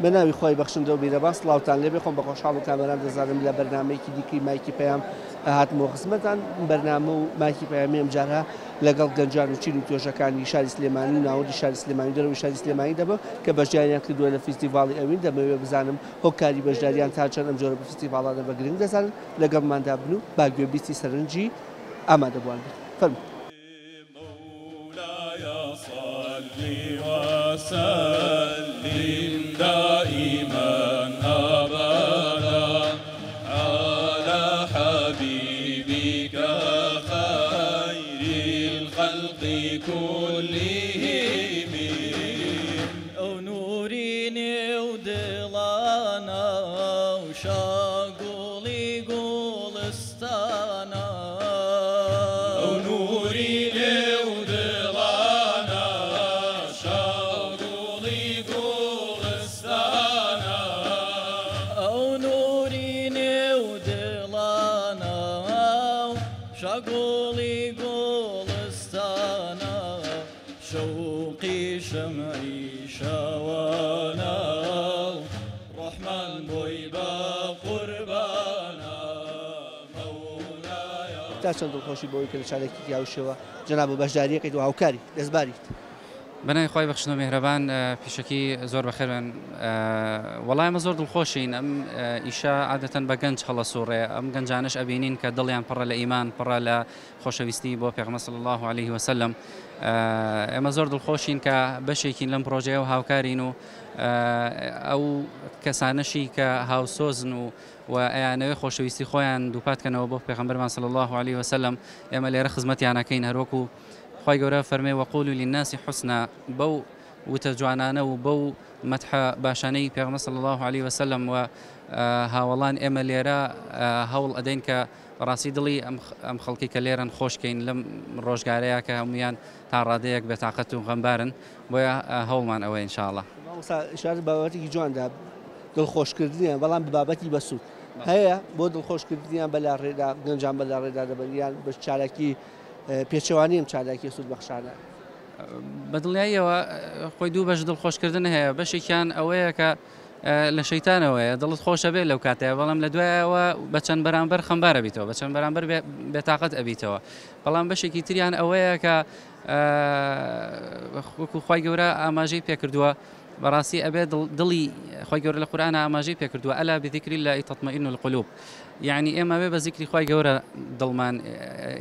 بە ناوی خوای بەخشندە و میرەبان سڵاوتان لێبێ. خۆم بە خۆشحاڵ و کامەران دەزانم لە بەرنامەیەکی دیکەی مایکی پەیام هاتمەوە خزمەتان. بەرنامە و مایکی پەیامی ئەمجارە لەگەڵ گەنجان و چین و توێژەکانی شاری سلێمانی و ناوەندی شاری سلێمانی و دەرەوەی شاری سلێمانی دەبم کە بەشداریان کردووە لە فیستیڤاڵی ئەوین. دەمەوێت بزانم هۆکاری بەشداریان تا چەند ئەم جۆرە فیستیڤاڵانە بە گرنگ دەزانن. لەگەڵماندا بن و با گوێبیستی سەرنجی ئامادەبووان بین. فەرموون. مولاي صل وسلم دائما أبدا على حبيبك خير الخلق كلهم. ئەو نوری نێو دڵانە و شاگوڵی گوڵستانە. ئەو نوری نێو دڵانە شاگوڵی گوڵستانە. ئەو نوری نێو دڵانە شاگوڵی گوڵستانە. شەوقی شەمعی شەوانە ڕەحمان بۆی بە قوربانە. مولاي تا چەند دڵخۆشی بەوەی کە لە چالاکیی هاوشێوە جەناب و بەشداریەکەیت و هاوکاری دەستباریت؟ بەناوی خوای بەخشندە و میهرەبان. پیشەکی زۆر بەخێربێن. وەڵای ئێمە زۆر دڵخۆشین. ئەم ئیشە عادەتەن بە گەنج هەڵەسوڕێ. ئەم گەنجانەش ئەبینین کە دڵیان پڕە لە ئیمان، پڕە لە خۆشەویستی بۆ پێغەمبەر صلی الله علیه وسلم. ئێمە زۆر دڵخۆشین کە بەشێکین لەم پرۆژەیە و هاوکارین و ئەو کەسانەشی کە هاوسۆزن و ئەیانەوێ خۆشەویستی خۆیان دووپات کەنەوە بۆ پێغەمبەرمان صلی الله علیه وسلم، ئێمە لێرە خزمەتیانەکەین. هەروەکو خوای گەورە فەرمێ وقولوا للناس حسنا، بەو وتە جوانانە و بەو مەدحە باشانەی پێغەمبەر صلی الله علیه وسلم و هاوەڵان، ئێمە لێرە هەوڵ ئەدەین کە بەڕاستی دڵی ئەم خەڵکی کە لێرەن خۆشکەین لەم ڕۆژگارەیە کە هەمویان تا ڕادەیەک بێتاقەت و غەمبارن. بۆیە هەوڵمان ئەوەیە ئینشاءڵڵا. مامۆستا ئیشارەت بە بابەتێکی جواندا، دڵخۆشکردنیان بەڵام بە بابەتی بەسوود هەیە بۆ دڵخۆشکردنیان بەلا ڕێدا گەنجان بەلا ڕێدا دەبن یان بە چالاکی پێچەوانی ئەم چالاکی سوود بەخشانە؟ بە دڵنیاییەوە خۆی دوو بەش دڵخۆشکردن هەیە. بەشێکیان ئەوەیە کە لە شەیتانەوەیە، دڵت خۆشە بێت لەو کاتەیە، بەڵام لە دوایەوە بە چەند بەرامبەر خەمبارە بیتەوە، بە چەند بەرامبەر بێتاقەت ئەبیتەوە. بەڵام بەشێکی تریان ئەوەیە کە وەکو خوای گەورە ئاماژەی پێکردووە، بەڕاستی ئەبێ دڵی خوای گەورە لە قورئانە ئاماژەی پێکردووە، ئەلا بذکر الله تطمئن القلوب. یعنی ئێمە بێ بە زیکری خوای گەورە دڵمان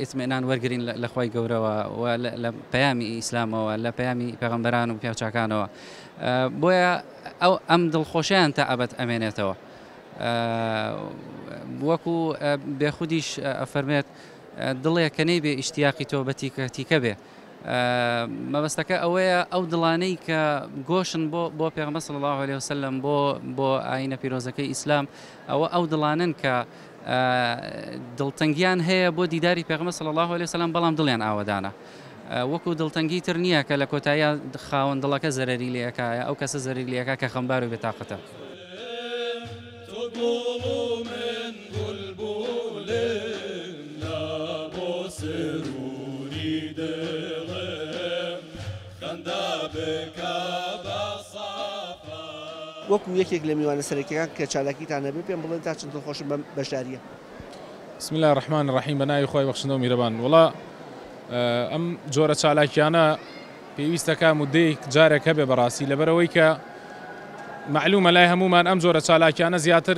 ئیتمئنان وەرگرین لە خوای گەورەوە و لە پەیامی ئیسلامەوە، لە پەیامی پێغەمبەران و پیاوچاکانەوە. بۆیە ئەو ئەم دڵخۆشیان تا ئەبەد ئەمێنێتەوە. وەکو بێخودیش ئەفەرمێت دڵێک کە نەیبێ ئیشتیاقی تۆ بە تیکە تیکە بێ. مەبەستەکە ئەوەیە ئەو دڵانەی کە گۆشن بۆ پێغەمبەر صلی الله علیه وسلم، بۆ ئاینە پیرۆزەکەی ئیسلام، ئەوە ئەو دڵانن کە دڵتەنگیان هەیە بۆ دیداری پێغەمبەر صلی الله علیه وسلم، بەڵام دڵیان ئاوەدانە. وەکو دڵتەنگی تر نییە کە لە کۆتاییە خاوەن دڵەکە زەرەری لێەکایە، ئەو کەسە زەرەری لێەکا کە خەمبار و بێتاقەتە. تۆ گوڵ و من بولبولم لە بۆ سروری دڵم خەندە بکە بە سەفا. وەکو یەکێک لە میوانە سەرەکیەکان کە چالاکیتان هەبێ، پێم بڵێن تا چەند دڵخۆشم بەم بەشداریە؟ بسم الله الرحمن الرحیم. بە ناوی خوای بەخشندە و میهرەبان. وەڵا ئەم جۆرە چالاکیانە پێویستەکە مدەیەک جارێک هەبێ بەڕاستی، لەبەرەوەی کە معلومە لای هەمومان ئەم جۆرە چالاکیانە زیاتر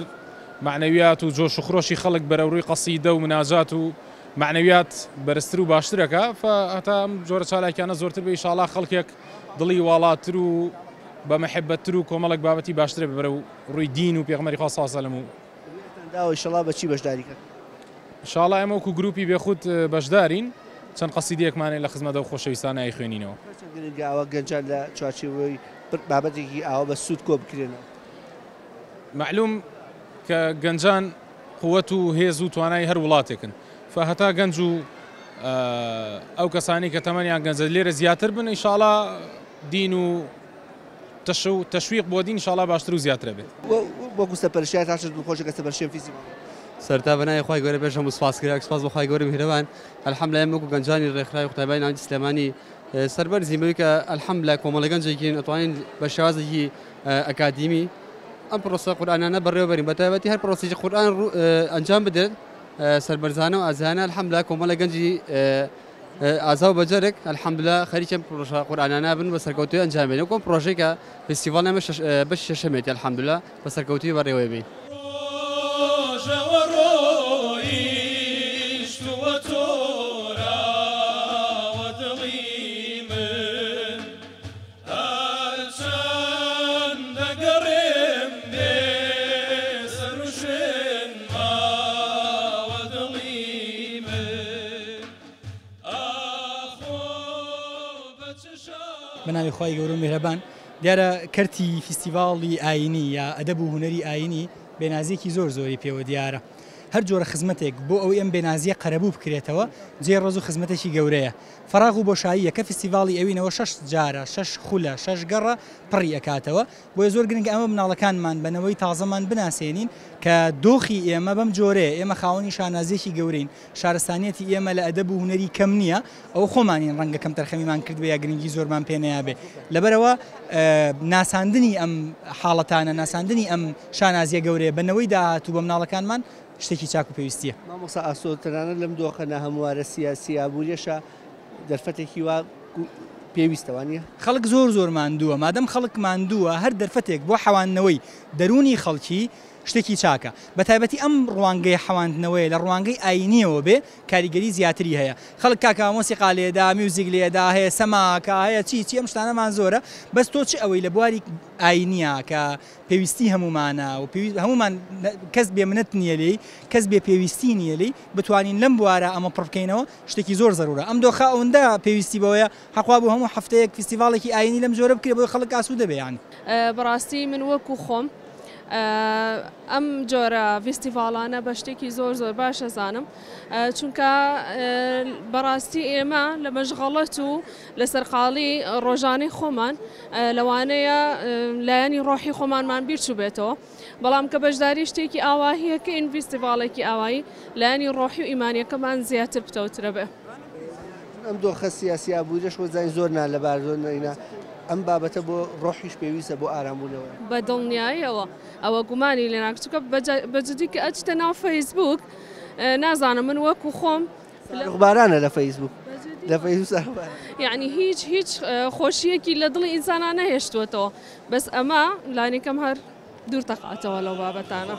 معنەویات و جۆش و خرۆشی خەڵک بەرەوڕووی قەسیدە و مناجات و معنەویات بەرزتر و باشترەکە. فهتا ئەم جۆرە چالاکیانە زۆرتر بە ئیشاڵا خەڵکێک دڵی واڵاتر و بە مەحبەتتر و کۆمەڵێک بابەتی باشترە بەرەو ڕووی دین و پێغەمبەری خوا صلی الله علیه و سلم. و داوە ئیشەڵا بە چی بەشداری کەن؟ ئینشاڵا ئێمە وەکو گروپی بێخود بەشدارین، چەند قەسیدەیەکمانەیە لە خزمەت ئەو خۆشەویستانە ئەیخوێنینەوە. چەند گرنگە ئەوە گەنجان لە چوارچێوەی بابەتێکی ئاوە بە سوود کۆ بکرێنەوە؟ معلوم کە گەنجان قوت و هێز و توانای هەر وڵاتێکن، فهتا گەنج و ئەو کەسانی کە تەمەنیان گەنجە لێرە زیاتر بن، ئینشاڵا دین و تەشویق بۆ دین ئینشاڵا باشتر و زیاترە بێت. وەکو سەرپەرشتیار تا چەند دڵخۆشە کە سەرپەرشتیان فیستیڤاڵ؟ سەرتا بە ناوی خوای گەورە پێش هەموو سوپاس کرا، سوپاس بۆ خوای گەورە میهرەبان. الحەمدلله ئێمە وەکو گەنجانی ڕێکخراوی قوتابیانی ناوەندی سلێمانی سەربەرزین بەوەی کە الحەمدلله کۆمەڵە گەنجێکین ئەتوانین بە شێوازێکی ئەکادیمی ئەم پرۆسە قورئانانە بەڕێوەبەرین، بە تایبەتی هەر پرۆسێکی قورئان ئەنجام بدرێت سەربەرزانە و ئازایانە الحمدلله کۆمەڵە گەنجی ئازا و بەجەرگ الحمدلله خەریکی ئەم پرۆژە قورئانانە بن بە سەرکەوتووی ئەنجام بێن. وەکو ئەم پرۆژەی کە فیستیڤاڵی ئەمە بەشی شەشەمێتی الحمدلله بە سەرکەوتووی بەڕێوەی بین. ڕۆژەوە ڕۆیشتووە تۆراوە دڵی من هەرچەند دەگەڕێم بێ سەروشوێن ماوە دڵی من ئاخۆ بە چ شا. بە ناوی خوای گەورە و میهرەبان. دیارە کەرتی فیستیڤاڵی ئایینی یا ئەدەب و هونەری ئایینی بێنازییەکی زۆر زۆری پێوە دیارە. هەر جۆرە خزمەتێک بۆ ئەوەی ئەم بێنازییە قەرەبوو بکرێتەوە جێی ڕێز و خزمەتێکی گەورەیە. فەراغ و بۆشاییە کە فیستیڤاڵی ئەوینەوە شەش جارە، شەش خولە، شەش گەڕە پڕی ئەکاتەوە. بۆیە زۆر گرنگە ئەمە مناڵەکانمان بە نەوەی تازەمان بناسێنین کە دۆخی ئێمە بەم جۆرەیە، ئێمە خاوەنی شانازییەکی گەورەین، شارستانیەتی ئێمە لە ئەدەب و هونەری کەم نییە، ئەوە خۆمانین ڕەنگە کەمتەرخەمیمان کردبێ یا گرنگی زۆرمان پێ نەیابێ. لەبەرئەوە ناساندنی ئەم حاڵەتانە، ناساندنی ئەم شانازییە گەورەیە بە نەوەی داهاتوو، بە مناڵەکانمان شتێکی چاک و پێویستییە. مامۆستا ئاسۆ، تەنانەت لەم دۆخە ناهەموارە سیاسی ئابووریەشا دەرفەتێکی وا پێویستە، وانییە؟ خەڵک زۆر زۆر ماندووە، مادەم خەڵک ماندووە هەر دەرفەتێک بۆ حەواندنەوەی دەروونی خەڵکی شتێکی چاکە، بەتایبەتی ئەم ڕوانگەی حەواندنەوەیە لە ڕوانگەی ئایینییەوە بێ کاریگەری زیاتری هەیە. خەڵک کاکە مۆسیقا لێدا، میوزیک لێدا، هەیە سەماکە، هەیە چی چی ئەم شتانەمان زۆرە، بەس تۆ چ ئەوەی لە بواری ئایینییە کە پێویستی هەموومانە و پێویست هەموومان کەس بێ منەت نییە لێی، کەس بێ پێویستی نییە لێی، بتوانین لەم بوارە ئەمە پڕ بکەینەوە شتێکی زۆر زەرورە. ئەم دۆخە ئەوەندە پێویستی بەوەیە حەق وابوو هەموو هەفتەیەک فیستیڤاڵێکی ئایینی لەم جۆرە بکرێ بۆی خەڵک ئاسوودە بێ یانی. بەڕاستی من وەکو خۆم ئەم جۆرە ڤیستیڤاڵانە بە شتێکی زۆر زۆر باش ئەزانم چونکە بەڕاستی ئێمە لە مەشغەڵەت و لە سەرقاڵی ڕۆژانەی خۆمان لەوانەیە لایەنی ڕۆحی خۆمانمان بیر چووبێتەوە بەڵام کە بەشداری شتێکی ئاواهیەکەین ڤیستیڤاڵێکی ئاوایی لایەنی ڕۆحی و ئیمانیەکەمان زیاتر پتەوترە بێ. ئەم دۆخە سیاسی ئابووریەش وەزانین زۆر نالەبار زۆر نەینا ئەم بابەتە بۆ ڕۆحیش پێویستە بۆ ئارامبوونەوە. بە دڵنیاییەوە ئەوە گومانی لێ ناکرێت چونکە بە جدی کە ئەچیتە ناو فەیسبووک نازانم من وەکو خۆم ساروخبارانە لە فەیسبووک لە فەیسبووک ساروخبارانە. یەعنی هیچ هیچ خۆشییەکی لە دڵی ئینسانا نەهێشتووەتەوە بەس ئەمە لانیکەم هەر دوور دەخاتەوە لەو بابەتانە.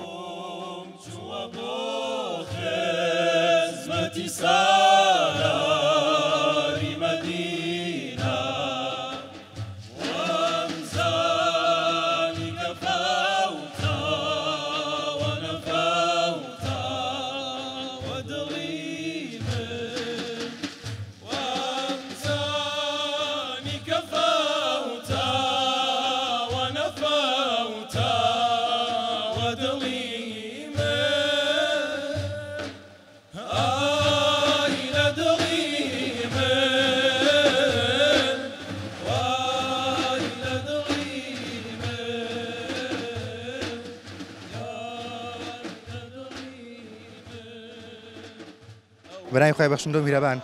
بەناوی خوای بەخشندە و میهرەبان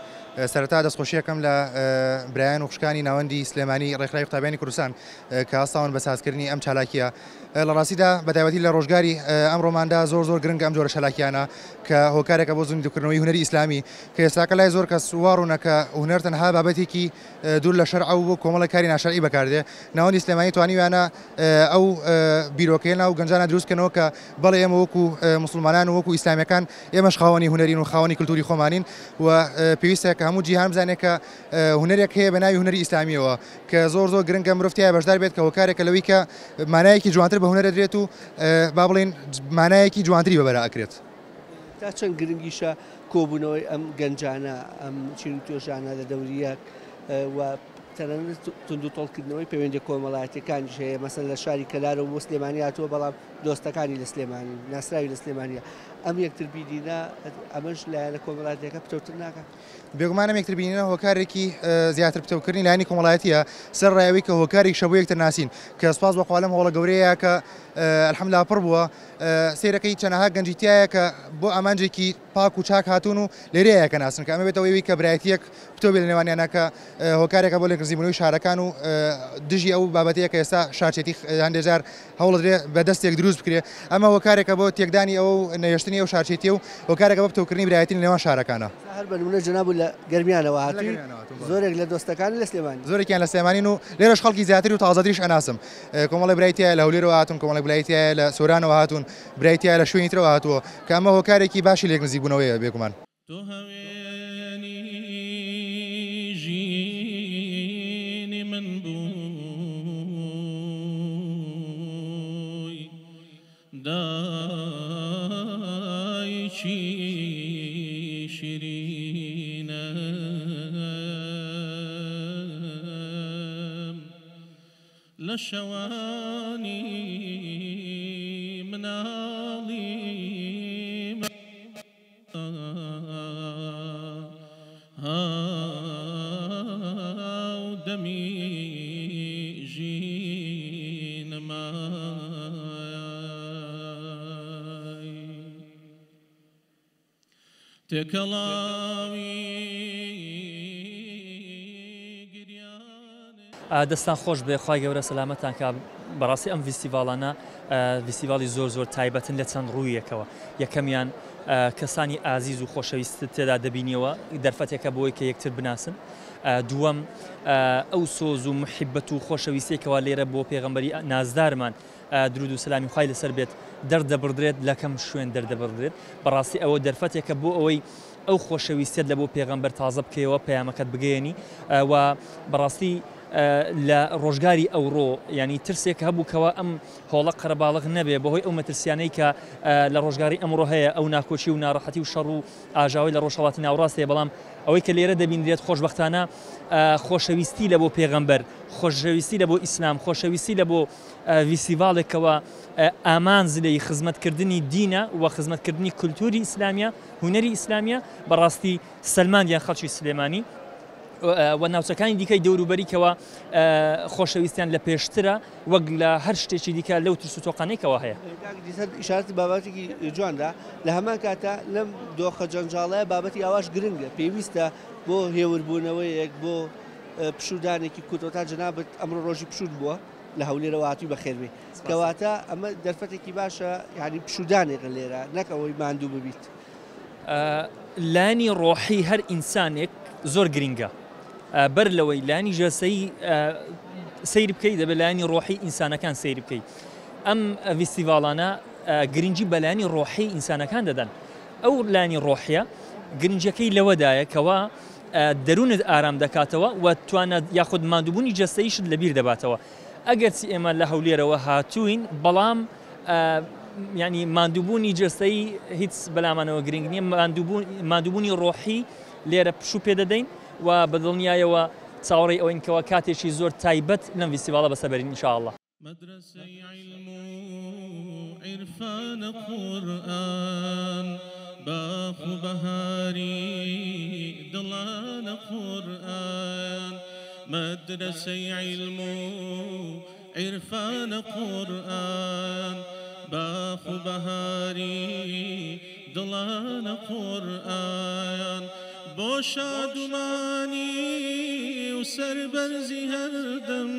سەرەتا دەستخۆشیەکەم لە برایان و خوشکانی ناوەندی سلێمانی ڕێکخراوی قوتابیانی کوردستان کە هەستاون بە سازکردنی ئەم چالاکیە لە ڕاستیدا بە تایبەتی لە ڕۆژگاری ئەمڕۆماندا زۆر زۆر گرنگە ئەم جۆرە چالاکیانە کە هۆکارێکە بۆ زیندووکردنەوەی هونەری ئیسلامی کە ئێستاکە لای زۆر کەس وا ڕوونە کە هونەر تەنها بابەتێکی دوور لە شەرع و بۆ کۆمەڵێک کاری ناشەرعی بەکاردێ ناوەندی سلێمانی توانیویانە ئەو بیرۆکەیە ناو گەنجانە دروست بکەنەوە کە بەڵێ ئێمە وەکو موسڵمانان و وەکو ئیسلامیەکان ئێمەش خاوەنی هونەرین و خاوەنی کلتوری خۆمانین و پێویستە کە هەموو جیهان بزانێت کە هونەرێک هەیە بە ناوی هونەری ئیسلامیەوە کە زۆر زۆر گرنگە مرۆڤ تیایا بەشدار بێت کە هۆکارێکە لەوەی کە مانایەکی جوانتر بە هونەر ئەدرێت و با بڵێین مانایەکی جوانتری بە بەرا ئەکرێت. تا چەند گرنگیشە کۆبوونەوەی ئەم گەنجانە، ئەم چین و توێژانە لە دەوری یەک و تەنانەت توندوتۆڵکردنەوەی پەیوەندیە کۆمەڵایەتیەکانیش هەیە، مەسەلەن لە شاری کەلارەوە بۆ سلێمانی هاتووە بەڵام دۆستەکانی لە سلێمانی، ناسراوی لە سلێمانیە. ئەم یەکتر بینینە ئەمەش لایەنە کۆمەڵایەتیەکە پتەوتر ناکات؟ بێگومان ئەم یەکتر بینینە هۆکارێکی زیاتر پتەوکردنی لایەنی کۆمەڵایەتیە، سەرەڕای ئەوەی کە هۆکارێکیشە بۆ یەکتر ناسین، کە سوپاس بۆ خوا لەم هۆڵە گەورەیە کە الحمدللە پڕ بووە، سەیرەکەی چەنەها گەنجی تیایە کە بۆ ئامانجێکی پاک و چاک هاتوون و لێرەیە یەکە ناسن، کە ئەمە بێتە ئەوەی کە برایەتیەک پتەو بێت لە نێوانیانا کە هۆکارێکە بۆ لێکنزیکبوونەوەی شارەکان و دژی ئەو بابەتەیە کە ئێستا شارچێتی هەندێک جار هەوڵدرێ بە دەستێک دروست بکرێ، ئەمە هۆکارێکە بۆ تێکدانی ئەوە و نەهێشتنی ئەو شارچێتیە و هۆکارێکە بۆ پتەوکردنی برایەتی لە نێوان شارەکانا. هەر بە نمونە جەنابت لە گەرمیانەوە هاتووی، زۆرێک لە دۆستەکانت لە سلێمانین. زۆرێکیان لە سلێمانین و لێرەش خەڵکی زیاتر و تازەتریش ئەناسم. کۆمەڵێک برای تیایە لە هەولێرەوە هاتوون، کۆمەڵێک برای تیایە لە سۆرانەوە هاتوون، برای تیایە لە شوێنی ترەوە هاتووە، کە ئەمە هۆکارێکی باشی لێکنزیکبوونەوەیە بێگومان. تۆ هەوێنی ژینی من بووی دایکی شیرینم لە شەوانی مناڵیما. هاودەمی ژینمای تێکەڵاوی گریانێ. دەستان خۆش بێ خوای گەورە سەلامەتان کا بەڕاستی ئەم ڤیستیڤاڵانە ڤیستیڤاڵی زۆر زۆر تایبەتن لە چەند ڕوویەکەوە یەکەمیان کەسانی ئازیز و خۆشەویستت تێدا دەبینیەوە دەرفەتێکە بۆی کە یەکتر بناسن دووەم ئەو سۆز و محیبەت و خۆشەویستێکەوە لێرە بۆ پێغەمبەری نازدارمان درود و سەلامی خوای لەسەر بێت دەردەبڕدرێت لە کەم شوێن دەردەبڕدرێت بەڕاستی ئەوە دەرفەتێکە بۆ ئەوەی ئەو خۆشەویستیەت لە بۆ پێغەمبەر تازە بکەیەوە پەیامەکەت بگەیەنی و بەڕاستی لە ڕۆژگاری ئەوڕۆ ینی ترسێک هەبوو کەوا ئەم هۆڵە قەرەباڵغ نەبێ بەهۆی ئەو مەترسیانەی کە لە ڕۆژگاری ئەمڕۆ هەیە ئەو ناکۆکی و ناڕەحەتی و شەڕ و ئاژاوەی لە ڕۆژهەڵاتی ناوەڕاست هەیە بەڵام ئەوەی کە لێرە دەبینرێت خۆشبەختانە خۆشەویستی لە بۆ پێغەمبەر خۆشەویستی لە بۆ ئیسلام خۆشەویستی لە بۆ ڤیستیڤاڵێکەوە ئامانج لێی خزمەتکردنی دینە و خزمەتکردنی کولتوری ئیسلامیە هونەری ئیسلامیە بەڕاستی سەلماندیان خەڵکی سلێمانی و ناوچەکانی دیکەی دەوروبەری کەوا خۆشەویستیان لە پێشترە وەک لە هەر شتێکی دیکە لەو ترس و تۆقانەی کەوا هەیە. کاک دیسان ئیشارەت بە بابەتێکی جوان دا، لە هەمان کاتا لەم دۆخە جەنجاڵەیە بابەتی ئاواش گرنگە، پێویستە بۆ هێوربوونەوەیەک، بۆ پشوودانێکی کورت، تا جەنابت ئەمڕۆ ڕۆژی پشووت بووە لە هەولێرەوە هاتووی بەخێربێی، کەواتە ئەمە دەرفەتێکی باشە یانی پشوودانێکە لێرە نەک ئەوەی ماندوو ببیت. لایەنی ڕۆحی هەر ئینسانێک زۆر گرینگە بەر لەوەی لایەنی جەستەیی سەیر بکەی دەبێت لایەنی ڕۆحی ئینسانەکان سەیر بکەی ئەم ڤیستیڤاڵانە گرنگی بە لایەنی ڕۆحی ئینسانەکان دەدەن ئەو لایەنی ڕۆحیە گرنگەکەی لەوەدایە کەوا دەروونت ئارام دەکاتەوە و توانە یاخود ماندووبوونی جەستەیشت لەبیر دەباتەوە ئەگەرچی ئێمە لە هەولێرەوە هاتووین بەڵام یانی ماندووبوونی جەستەیی هیچ بەلامانەوە گرنگ نییە ماندووبوونی ڕۆحی لێرە پشوو پێ دەدەین و بە دڵنیایەوە چاوەڕێی ئەوەین کەوا کاتێکی زۆر تایبەت لەم ڤیستیڤاڵە بەسەر بەرین ان شاء اللە. مەدرەسەی عیلم و عیرفانە قورئان باخ و بەهاری دڵانە قورئان مەدرەسەی عیلم و عیرفانە قورئان باخ و بەهاری دڵانە قورئان بۆ شادومانی و سەربەرزی هەردەم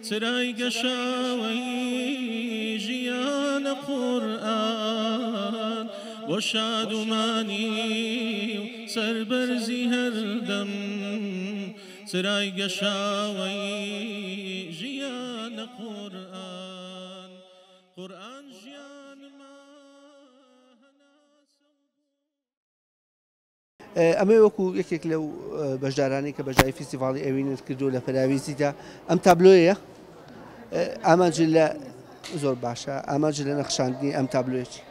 چرای گەشاوەی ژیانە قورئان بۆ شادومانی و سەربەرزی هەردەم چرای گەشاوەی ژیانە قورئان قورئان ژیانمە هەناسە و ئەمەی وەکو یەکێک لەو بەشدارانەی کە بەشداری فیستیڤاڵی ئەوینت کردو لە پەراویزیدا ئەم تابلۆیە ئامانج لە زۆر باشە ئامانج لە نەخشاندنی ئەم تابلۆیە چی؟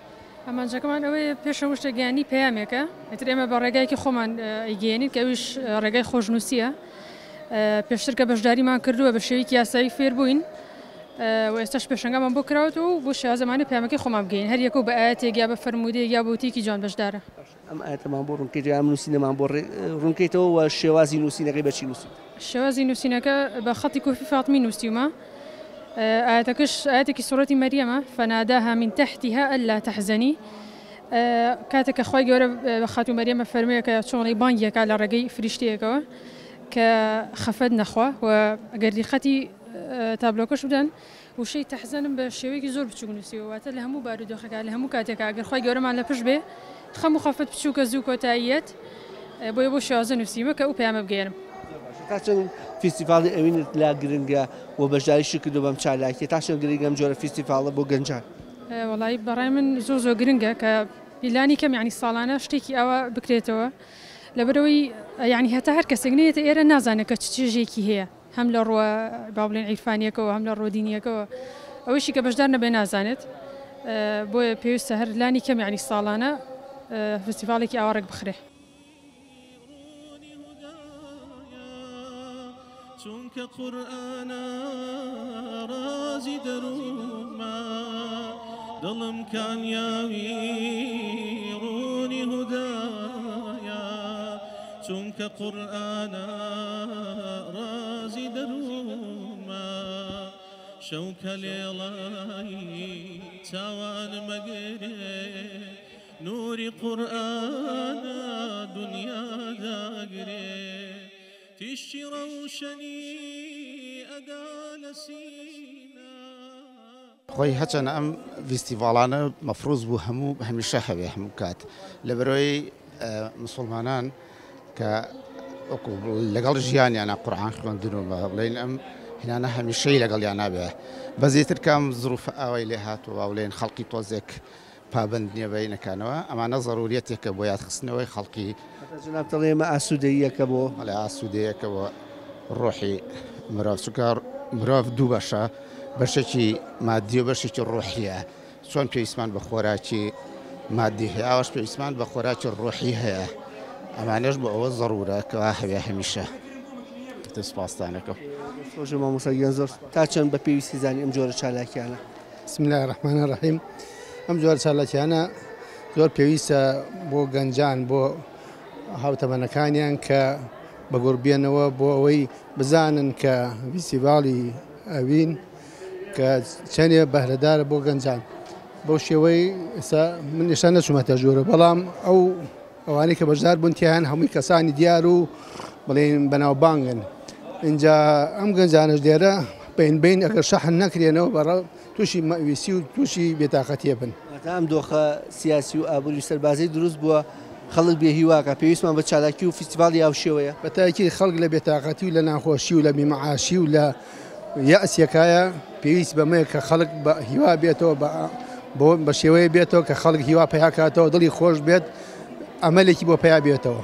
ئامانجەکەمان ئەوەیە پێش هەموو شتێک گەیاندنی پەیامێکە، ئیتر ئێمە بە ڕێگایەکی خۆمان ئەیگەیەنین کە ئەویش ڕێگای خۆشنووسییە. پێشتر کە بەشداریمان کردووە بە شێوەیەکی یاسایی فێر بووین. و ئێستاش پێشەنگامان بۆ کراوەتەوە و بۆ شێوازەمانە پەیامەکەی خۆمان بگەین هەر یەکەو بە ئایەتێک یا بە فەرموودەیەک یا بە وتەیەکی جوان بەشدارە. ئەم ئایەتەمان بۆ ڕوونکەیتەوە یا ئەم نووسینەمان بۆ ڕوونکەیتەوە و شێوازی نووسینەکەی بە چی نووسیوتە؟ شێوازی نووسینەکە بە خەتی کوفی فاتمی نووسیومە. ئایەتەکەش ئایەتێکی سوڕەتی مەریەمە، فناداها من تحتها الا تحزنی، کاتێک کە خوای گەورە بە خاتوو مەریەم ئەفەرموێ کە چۆنی بانگی ئەکا لە ڕێگەی فریشتەیەکەوە کە خەفەت نەخوا و ئەگەر دیقەتی تابلۆکەش بدەن وشەی تەحزەنم بە شێوەیەکی زۆر بچووک نووسیوە واتە لە هەموو بارودۆخێکا لە هەموو کاتێکا ئەگەر خوای گەورەمان لە پشت بێ خەم و خەفەت بچووکە زوو کۆتاییەت بۆیە بەو شێوازە نووسیومە کە ئەو پەیامە بگەیەنم. تا چەند فیستیڤاڵی ئەوینت لا گرنگە و بەشداریشت کردووە بەم چالاکیە تا چەند گرنگە ئەم جۆرە فیستیڤاڵە بۆ گەنجان؟ وەڵایی بەڕای من زۆر زۆر گرنگە کە لانی کەم یانی ساڵانە شتێکی ئاوا بکرێتەوە لەبەرئەوەی یانی هەتا هەر کەسێک نەیەتە ئێرە نازانێت کە چ چێژێکی هەیە هەم لە ڕووە با بڵێن عیرفانیەکەوە هەم لە ڕووە دینیەکەوە ئەوەیشی کە بەشدار نەبێ نازانێت بۆیە پێویستە هەر لانی کەم یانی ساڵانە فستیڤاڵێکی ئاوا ڕێک بخرێ. چونکە قورئانە ڕازی دەروونمە دڵم کانیاوی ڕوونی هودایە چونکە قورئانە ڕازی دەروونمە شەو کە لێڵای چاوانم ئەگرێ نوری قورئانە دونیا داگرێ تیشکی ڕەوشەنی ئەدا لە سینا. خۆی هەچەنە ئەم ڤیستیڤاڵانە مەفروز بوو هەموو هەمیشە هەبێ هەموو کات لەبەرەوەی مسوڵمانان کە وەکو لەگەڵ ژیانیانە قورعان خوێندن و بڵێن ئەم هینانە هەمیشەی لەگەڵیان نابێ بەزیتر کام زروفە ئاوای لێ هاتووە بڵێن خەڵکی تۆزێک پابەند نیە بە ینەکانەوە ئەمانە زەروریەتێکە بۆ یادخستنەوەی خەڵکی. هەتا جەنابت دەڵێی ئەمە ئاسوودەییەکە بۆ. بەڵێ ئاسوودەیەکە بۆ ڕۆحی مرۆڤ چونکە مرۆڤ دوو بەشە بەشێکی مادی و بەشێکی ڕۆحیە چۆن پێویستمان بە خۆراکی مادی هەیە ئاواش پێویستمان بە خۆراکی ڕۆحی هەیە ئەمانەش بۆ ئەوە زەرورە کەوا هەبێ هەمیشە سپاستانەکەم. خۆش مامۆستا گیان زۆر تا چەند بە پێویستی زانی ئەم جۆرە چالاکیانە؟ بسم اللە الرحمن الرحیم ئەم جۆرە چالاکیانە زۆر پێویستە بۆ گەنجان بۆ هاوتەمەنەکانیان کە بەگوڕبێنەوە بۆ ئەوەی بزانن کە ڤیستیڤاڵی ئەوین کە چەندێ بەهرەدارە بۆ گەنجان بەو شێوەی ئێستا من ئێستا نەچوومەتە ژوورە بەڵام ئەو ئەوانەی کە بەشدار بوون تیایان هەمووی کەسانی دیار و بڵێن بەناوبانگن اینجا ئەم گەنجانەش لێرە بین بین ئەگەر شەحن نەکرێنەوە بەڕە تووشی مەویسی و تووشی بێتاقەتیە بن. واتە ئەم دۆخە سیاسی و ئابووری و سەربازیی دروست بووە خەڵک بێ هیواکە، پێویستمان بە چالاکی و فیستیڤاڵی هاوشێوەیە. بە تاکید خەڵک لە بێتاقەتی و لە ناخۆشی و لە بیمەعاشی و لە یەئسێکایە، پێویست بەمەیە کە خەڵک بە هیوا بێتەوە بە بە شێوەیە بێتەوە کە خەڵک هیوا پەیا کاتەوە دڵی خۆش بێت ئەمەلێکی بۆ پەیا بێتەوە.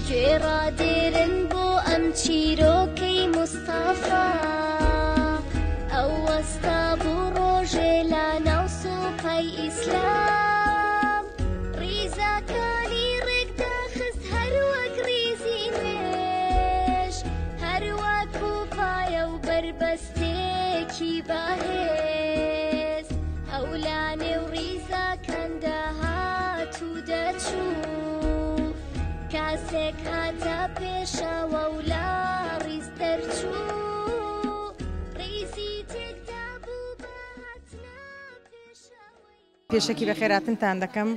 گوێ ڕادێرن بۆ ئەم چیرۆکەی مستەفا ئەو وەستا بوو ڕۆژێ لە ناو سوپای ئیسلام ڕیزەکانی ڕێک دەخست هەر وەک ڕیزی نوێژ هەر وەکو پایە و بەربەستێکی بەهێز ئەو لە نێو ڕیزەکان دەهات و دەچوو کاسێک هاتە پێشەوە و لە ڕیز دەرچوو ڕیزی تێکدابوو بە هاتنە پێشەوەی. پێشەکی بەخێراتنتان دەکەم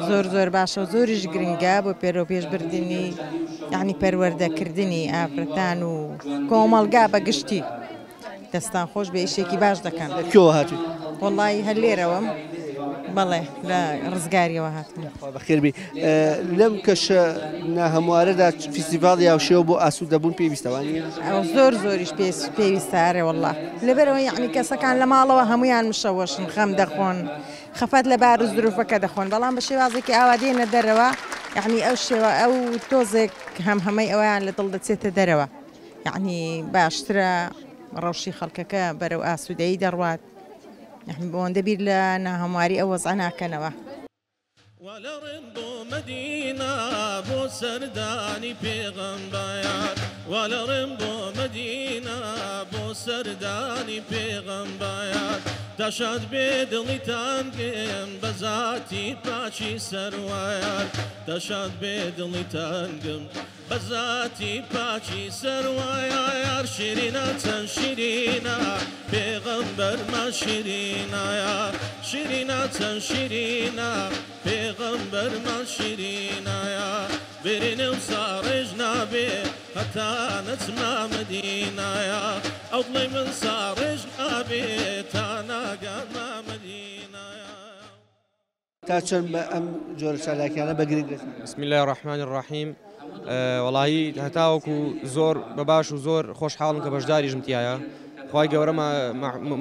زۆر زۆر باشە و زۆریش گرنگە بۆ پێرەو پێشبردنی یعنی پەروەردەکردنی ئافرەتان و کۆمەڵگا بە گشتی دەستان خۆش بێ ئیشێکی باش دەکەن. لە کوێوە هاتووی؟ وەڵی هەر لێرەوەم بەڵێ لە ڕزگاریەوە هاتم. بەخێربێی. لەم کەشە ناهەموارەدا فیستیڤاڵی هاوشێوە بۆ ئاسوودەبوون پێویستە وانییە؟ زۆر زۆریش پێویستە ئەرێ وەڵا لەبەرئەوەی یەعنی کەسەکان لە ماڵەوە هەموویان مشەوەشن خەم دەخۆن خەفەت لە بار و زروفەکە دەخۆن بەڵام بە شێوازێکی ئاوا دێنە دەرەوە یەعنی ئەو شێوە ئەو تۆزێک هەمهەمەی ئەویان لە دڵ دەچێتە دەرەوە یەعنی باشترە ڕەوشی خەڵکەکە بەرەو ئاسوودەیی دەڕوات یەعنی بەوەندە بیر لە ناهەمواری ئەو وەزعە ناکەنەوە. وا لەڕێم بۆ مەدینە بۆ سەردانی پێغەمبەیان وا لەڕێم بۆ مەدینە بۆ سەردانی پێغەمبەیان تا شاد بێ دڵی تەنگم بە زاتی پاکی سەروەیان تا شاد بێ دڵی تەنگم بە زاتی پاکی سەروەیان شیرینە چەند شیرینە پێغەمبەرمان شیرینە شیرینە چەند شیرینە پێغەمبەرمان شیرینە برینم ساڕێژ نابێ هەتا نەچمە مەدینە ئەو دڵەی من ساڕێژ نابێ تا ناگەمە مەدینە. تا چەند بە ئەم جۆرە چالاکیانە بە گرنگ دەزانیت؟ بسم اللە الرحمن الرحیم وەڵاهی هەتاوەکو زۆر بە باش و زۆر خۆشحاڵم کە بەشداریشم تایە خوای گەورە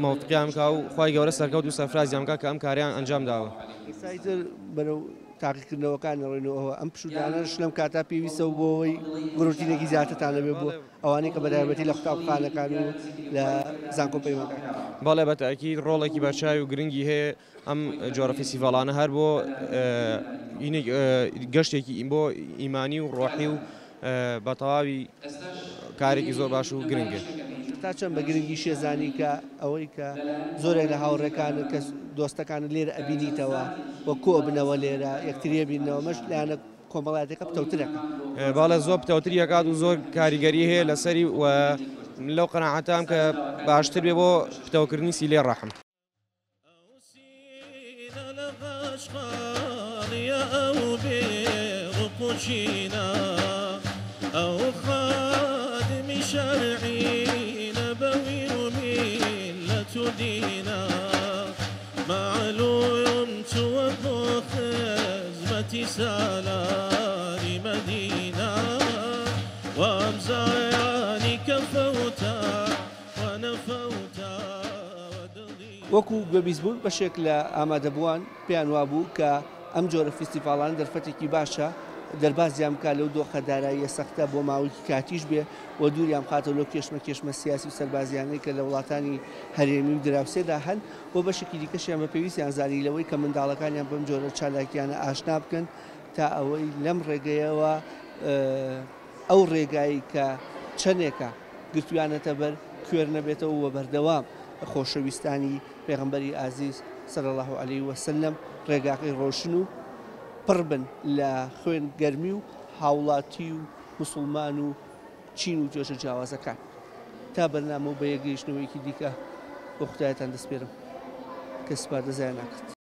مەوفقیان بکا و خوای گەورە سەرکەوت و سەرفرازیان بکا کە ئەم کاریان ئەنجام داوە. ئێستا ئیتر بەرەو تاقیکردنەوەکان دەڕۆین و ئەوە ئەم پشوودانەش لەم کاتە پێویستە و بۆ ئەوەی گڕوتینێکی زیاترتان هەبێت بۆ ئەوانەی کە بەتایبەتی لە قوتابخانەکان و لە زانکۆ پەیمانگاکان. بەڵێ بە تەئکید ڕۆڵێکی بەرچاوی و گرنگی هەیە ئەم جۆرە فیستیڤاڵانە هەر بۆ گەشتێکی بۆ ئیمانی و ڕۆحی و بە تەواوی کارێکی زۆر باش و گرنگە. تا چەند بە گرنگی شێزانی کە ئەوەی کە زۆرێک لە هاوڕێکانت کە دۆستەکانت لێرە ئەبینیتەوە و کۆ ئەبنەوە لێرە یەکتری ئەبیننەوە ئەمەش لایەنە کۆمەڵایەتیەکە پتەوترەکە. بەڵێ زۆر پتەوتری ئەکات و زۆر کاریگەری هەیە لەسەری و لەو قەناعەتام کە باشتر بێ بۆ پتەوکردنی سیلەی ڕەحم. وەکو گوێبیست بوون بەشێک لە ئامادەبووان پێیان وابوو کە ئەم جۆرە فیستیڤاڵانە دەرفەتێکی باشە دەربازیان بکات لەو دۆخە داراییە سەختە بۆ ماوەیەکی کاتیش بێ و دووریان بخاتەوە لەو کێشمەکێشمە سیاسی و سەربازیانەی کە لە وڵاتانی هەرێمی و دراوسێدا هەن و بەشێکی دیکەشیان بە پێویستیان زانی لەوەی کە منداڵەکانیان بەم جۆرە چالاکیانە ئاشنا بکەن تا ئەوەی لەم ڕێگەیەوە ئەو ڕێگای کە چەندێکە گرتویانەتە بەر کوێر نەبێتەوە و بەردەوام خۆشەویستانی پێغەمبەری ئازیز صلی اللە علیە وسلم ڕێگاکەی ڕۆشن و پڕ بن لە خوێن گەرمی و هاوڵاتی و موسڵمان و چین و توێژە جیاوازەکان. تا بەرنامە و بەیەکگەیشتنەوەیەکی دیکە بە خودایەتان دەسپێرم کە سپاردە زایە ناکات.